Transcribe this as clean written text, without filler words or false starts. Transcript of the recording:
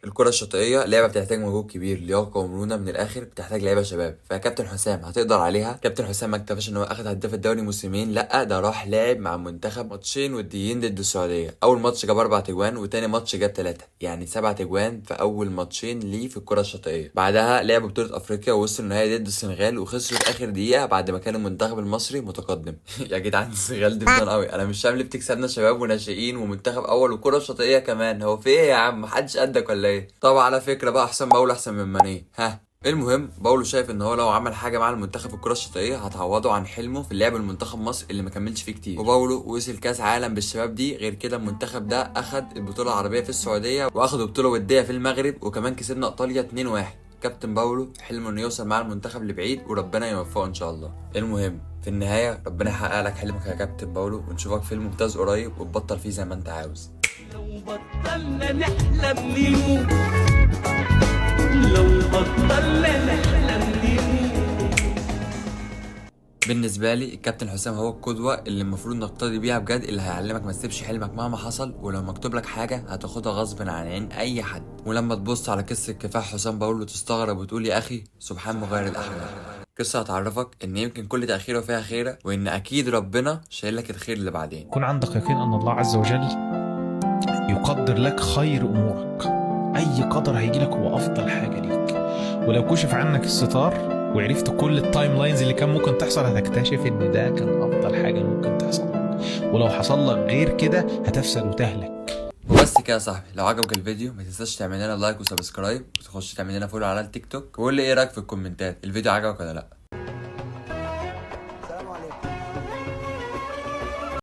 الكرة الشاطئية لعبة بتحتاج مجهود كبير، لياقة ومرونة، من الآخر بتحتاج لعيبة شباب. فكابتن حسام هتقدر عليها؟ كابتن حسام ما اكتفاش ان هو اخد هداف الدوري موسمين، لا ده راح لعب مع المنتخب ماتشين وديين ضد السعودية. اول ماتش جاب 4 تجوان وتاني ماتش جاب 3، يعني 7 تجوان في اول ماتشين ليه في الكرة الشاطئية. بعدها لعبوا بطولة افريقيا ووصلوا النهائي ضد السنغال وخسروا في اخر دقيقة بعد ما كان المنتخب المصري متقدم. يا جدعان السنغال دي فضل قوي، انا مش فاهم ليه بتكسبنا شباب وناشئين ومنتخب اول وكرة شاطئية كمان. هو في ايه يا عم، محدش قدك ولا ايه؟ طب على فكرة بقى، حسام باولو احسن من ماني. ها المهم باولو شايف ان هو لو عمل حاجة مع المنتخب في الكره الشاطئيه هتعوضه عن حلمه في اللعب المنتخب مصر اللي ما كملش فيه كتير. وباولو وصل كاس عالم بالشباب دي، غير كده المنتخب ده اخد البطولة العربية في السعودية واخد بطوله وديه في المغرب، وكمان كسبنا ايطاليا 2-1. كابتن باولو حلمه انه يوصل مع المنتخب لبعيد وربنا يوفقه ان شاء الله. المهم في النهاية ربنا يحقق لك حلمك يا كابتن باولو، ونشوفك في الممتاز قريب وتبطل فيه زي ما انت عاوز. لو بطلنا نحلم نموت، لو بطلنا نحلم نموت. بالنسبة لي الكابتن حسام هو القدوة اللي المفروض نقتدي بيها بجد، اللي هيعلمك ما تسيبش حلمك مهما حصل، ولو مكتوب لك حاجة هتاخدها غصب عن عين أي حد. ولما تبص على قصة كفاح حسام باولو تستغرب وتقول يا أخي سبحان مغير الأحوال. قصة هتعرفك إن يمكن كل تأخيره فيها خيرة، وإن أكيد ربنا شايل لك الخير اللي بعدين. يكون عندك يقين ان الله عز وجل يقدر لك خير امورك. اي قدر هيجي لك هو افضل حاجة ليك. ولو كشف عنك الستار وعرفت كل ال timelines اللي كان ممكن تحصل، هتكتشف ان ده كان افضل حاجة ممكن تحصل لك. ولو حصل لك غير كده هتفسد وتهلك. وبس كده يا صاحبي، لو عجبك الفيديو ما تنساش تعمل لنا like و subscribe وتخش تعمل لنا follow على التيك توك، وقول لي ايه رايك في الكومنتات، الفيديو عجبك ولا لا.